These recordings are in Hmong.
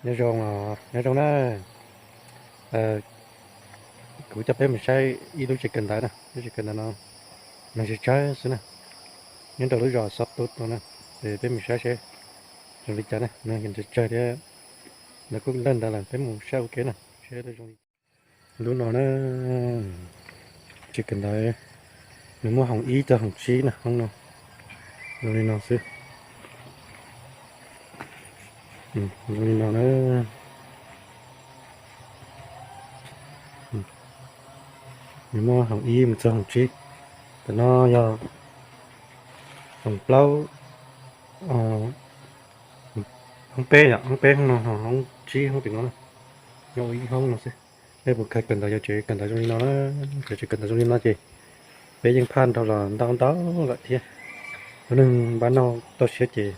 Nyob zoo, nyob zoo na. Kuv coj peb mus saib ib lub tsev kawm ntawv na, lub tsev kawm ntawv no nws tsawg tsawg xwb na. Nyob rau lub zos Xov Tus no na, es peb mus saib seb zoo li cas na, nws tsawg tsawg thiab. Lawv kuj lawj ntawd lawm, peb mus saib ua ke na, seb zoo li. Lub no na, tsev kawm ntawv, nws muaj hoom ib txog hoom tsib na, hoob no zoo li no xwb. Zoo li no na. Nws muaj hoom ib mus txog hoom tsib. Tam no yog hoom plaub, hoob peb yom, hoob peb hoob no, hoob tsib hoob tim no na. Nyob ua ib hoob no xwb. Nej puas kawm ntawv, yog tsev kawm ntawv zoo li no na, yog tsev kawm ntawv zoo li no ces peb yeej phaj nrog los ntau ntau lawm thiab. Lub neej npab nauj toj siab ces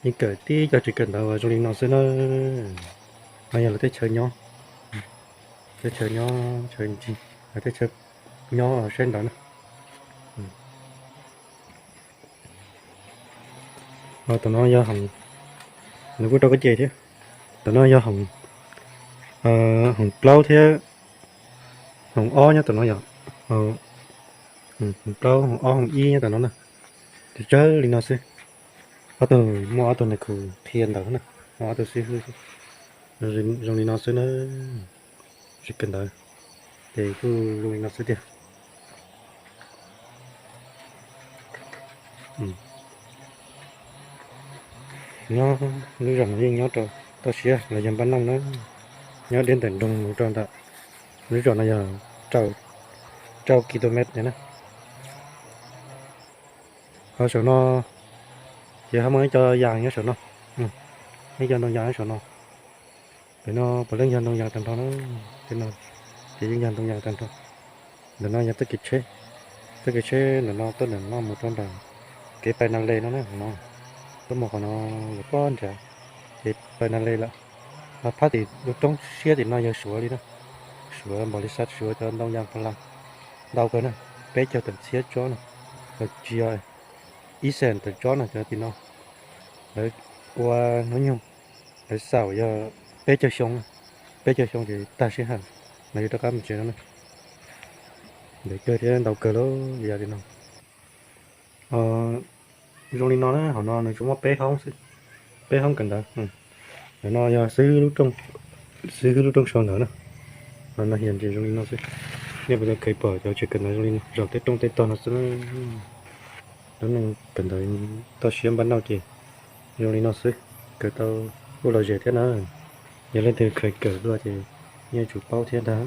yeej kawm tib co tsev kawm ntawv uas zoo li no xwb na. No yog lawv teb chaws nyob, teb chaws nyob, chaw ncig, lawv teb chaws nyob saib ntawv na. Tam no yog hoom, nws kuj rau koj ces thiab. Tam no yog hoom, hoom plaub thiab hoom ob nyob tam no yom. Hoom plaub, hoom ob, hoom ib nyob tam no na. Tsawg tsawg li no xwb. Ob tug, muaj ob tug nws khuv qhia ntawv na, muaj ob tug xib hwb zoo li no xwb na. Tsev kawm ntawv ces kuj zoo li no xwb tiag. Nyob lub zos no yeej nyob rau toj siab los yog npab nauj na, nyob deb ntawm nroog mus rau ntawm lub zos no yog rau kilomet na. Ho saum no ces ho muaj ib co yas nyob saum no, ib co ntoo yas nyob saum no. Pem no puav leej yog ntoo yas tag nrho na, ces yeej yog ntoo yas tag nrho. Ntawm no yog txoj kev tsheb, txoj kev tsheb ntawm no tuaj ntawm no mus rau nram kev pais Nas Les no na, no tuaj mus qhov no lawm pob nrad, ces pais Nas Les lawm. Ho phab tim lub roob siab tim no yog Suav li na, Suav npaum li xav Suav cov ntoo yas pha las ntau kawg na, peb caug tawm txhiab tsob na, los tsis yog ib xees tawm tsob na cov tim no. Lawv ua hnub nyoog, lawv xaus yog peb caug xyoo, peb caug xyoo ces tag sij hawm lawv yuav rov qab mus tsev no na. Ntev kawg thiab ntau kawg li yam li no. Zoo li no na, hauv no nws tsuas muaj peb hoob xwb, peb hoob kawm ntawv. Hauv no yog xib hwb lub rooj, xib hwb lub rooj sau ntawv na. Hauv no hias ntses zoo li no xwb. Nej puas tau kheev pom cov tsev kawm ntawv zoo li no zaum tej rooj tej tog no xwb na. Lub neej kawm ntawv toj siab npab nauj ces zoo li no xwb, kawm tau kuj lom zem thiab na. Yog leej twg kheev kawm dua ces yeej tsum paub thiab ntag.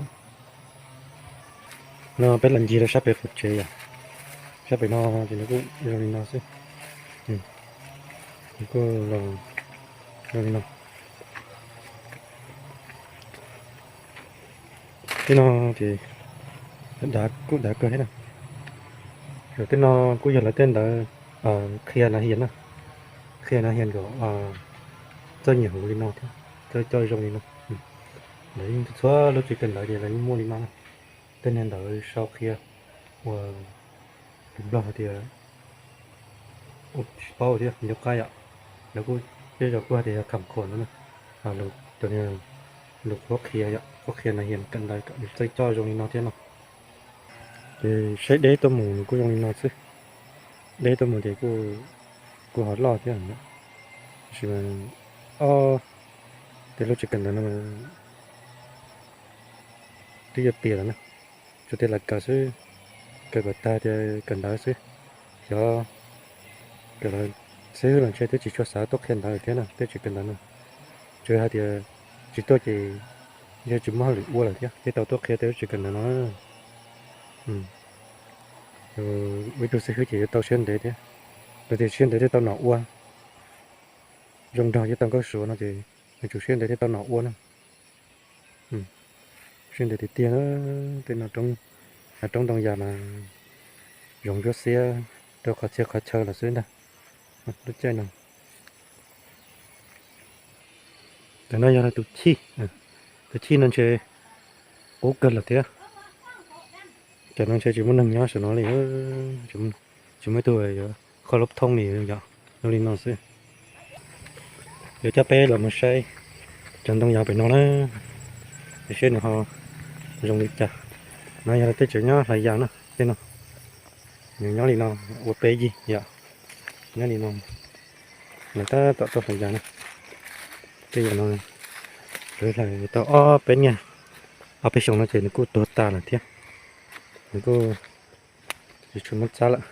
No peb los ncig rau sab pem qaum tsev yom, sab pem no ces nws kuj zoo li no xwb. Nws kuj zoo li no. Tej no ces dav kuj dav kawg thiab na. Tej no kuj yog lawv tej ntawv qhia nav hias na, qhia nav hias kom txawj nyuam huv li no thiab, txawj coj zoo li no. Lawv yeej txhua lub tsev kawm ntawv ces lawv yeej muaj li no na. Tej niag ntawv sau qhia uas tus Nplog hais tias tsis paub thiab nco qab yom. Lawv kuj, tej zaum kuj hais tias yog kham khuam no na. Cov niag lus qhuab qhia yom, qhuab qhia nav hias kawm ntawv kom txawj coj zoo li no thiab no. Ces saib deb tuaj mus nws kuj zoo li no xwb. Deb tuaj mus ces kuj ho loj thiab. Tab sis mas ob, tej lub tsev kawm ntawv no twb yuav tiav lawm na. Tsuas tej lawv kawm xwb, kawm kom tag tias kawm ntawv xwb. Xyov kawm lawv xwb los ntshe twb tsis tshua xav tuaj qhia ntawv thiab na, tej tsev kawm ntawv no. Tsuas hais tias tsis tuaj ces yog tsis muaj hauj lwm ua lawm thiab thiaj tau tuaj qhia tej lub tsev kawm ntawv no. Ua ib tug xib hwb ces yuav tau siab ntev thiab, lawv tias siab ntev thiaj tau nom ua. Zoo nrog thiab tau nkauj Suav no ces yuav tsum siab ntev thiaj tau nom ua na. Siab ntev tiag tiag na. Tej no roob, roob ntoo yas mas zoov ncuab xiab rau qhov txhia qhov chaw los xwb ntag. Lub caij no, tam no yog tus chij, tus chij no ntshe qub kawg lawm thiab. Tam no ntshe tsis muaj neeg nyob saum no li, tsis muaj ib tug yuav kho lub thoob li yom, zoo li no xwb. Yuav coj peb los mus saib Cov ntoo yas pem no na, seb nws ho zoo li cas. No yog tej tsev nyob hlais yas na, tej no. Nws nyob li no ua peb yig yom, nyob li no, lawv tab tom tuaj hlais yas na. Tej yam no lawv hlais tau ob peb niaj, ob peb xyoos no ces nws kuj tuag tas lawm thiab, nws kuj tsis tshua muab txab lawm.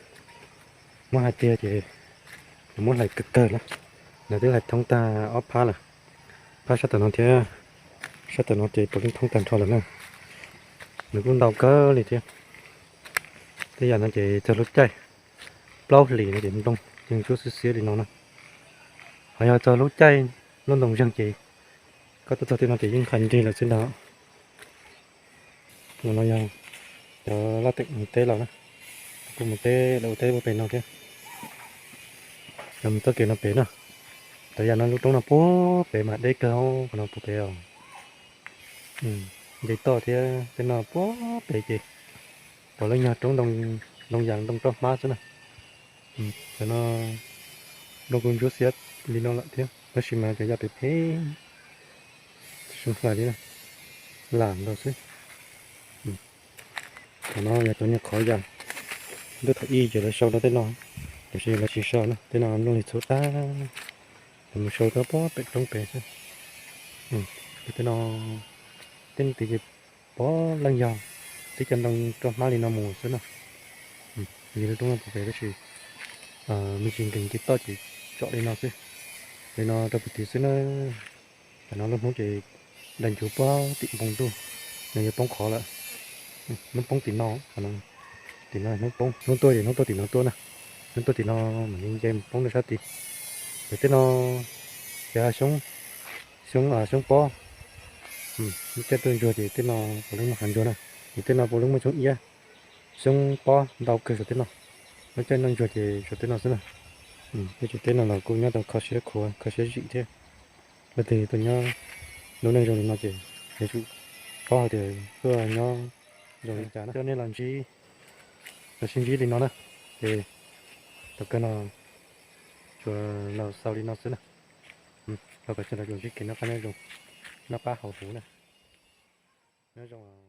Muab hais tiag ces nws muab hlais kawg kawg lawm. Lawv twb hlais thoob tag ob phab lawm, phab sab tom no thiab, sab tom no ces puav leej thoob tag nrho lawm na. Nws kuj ntau kawg li thiab. Tej yam no ces txog lub caij plaub hlis no ces ntoo yeej ntsuab xiab xiab li no na. Ho yog txog lub caij lub ntoo zeeg ces koj tuaj txog tej no ces yeej qhais nrig lawm xwb ntag. No yog cov laj teem mus teb los na, kuj mus teb lawv ua teb puag pem no thiab. Cov mus txoj kev no pem na, cov yam no lub roob no puag pem mas deb kawg, qhov no puag pem os. Nce toj thiab tej no puag pem ces puav leej yog roob ntoo yas ntoo roj hmab xwb na. Cov no ntoo kuj ntsuab xiab li no lawm thiab, tab sis mas cov yas pem phem, tsis zoo hlais li na, lam ntau xwb. Thaum no yog cov niag qhov yas ntuj thaum ub ces lawv sau rau tej no, tiam sis lawv tsis sau na, tej no mloog li txhub tag, lawv mus sau rau puag pem roob pem xwb. Tej no, tej no tid ces puav leej yog tib cov ntoo roj hmab li no mus xwb na. Yog lub roob no puag pem tab sis me ntsis nkees nce toj ces tsom li no xwb. Li no rau puag tid xwb na. Tam no lub hnub ces dag ncuv puag tim npoo ntuj, nws yuav poob qhov lawm. Hnub poob tim no, tim no hnub poob, hnub tuaj ces hnub tuaj tim no tuaj na. Hnub tuaj tim no mam li nce mus poob rau sab tid. Ces tej no ces xyoob, xyoob, xyoob pob. Lub caij tuaj ntsuag ces tej no puav leej muaj hav ntsuag na. Ces tej no puav leej muaj xyoob iab, xyoob pob ntau kawg saum tej no. Lub caij noj ntsuag ces saum tej no xwb na. Tej tsev teb no los kuj nyob tau kho siab khuav kho siab zim thiab. Leej twg tuaj nyob lub neej zoo li no ces yuav tsum paub hais tias tuaj nyob zoo li cas na. Coj nej los ntsib, los sib ntsib li no na. Ces thaum kawg no tsuas los xaus li no xwb na. Thov kom sawv daws tsuas ntsib kev noj qab nyob zoo, noj qab haus huv na. Nyob zoo.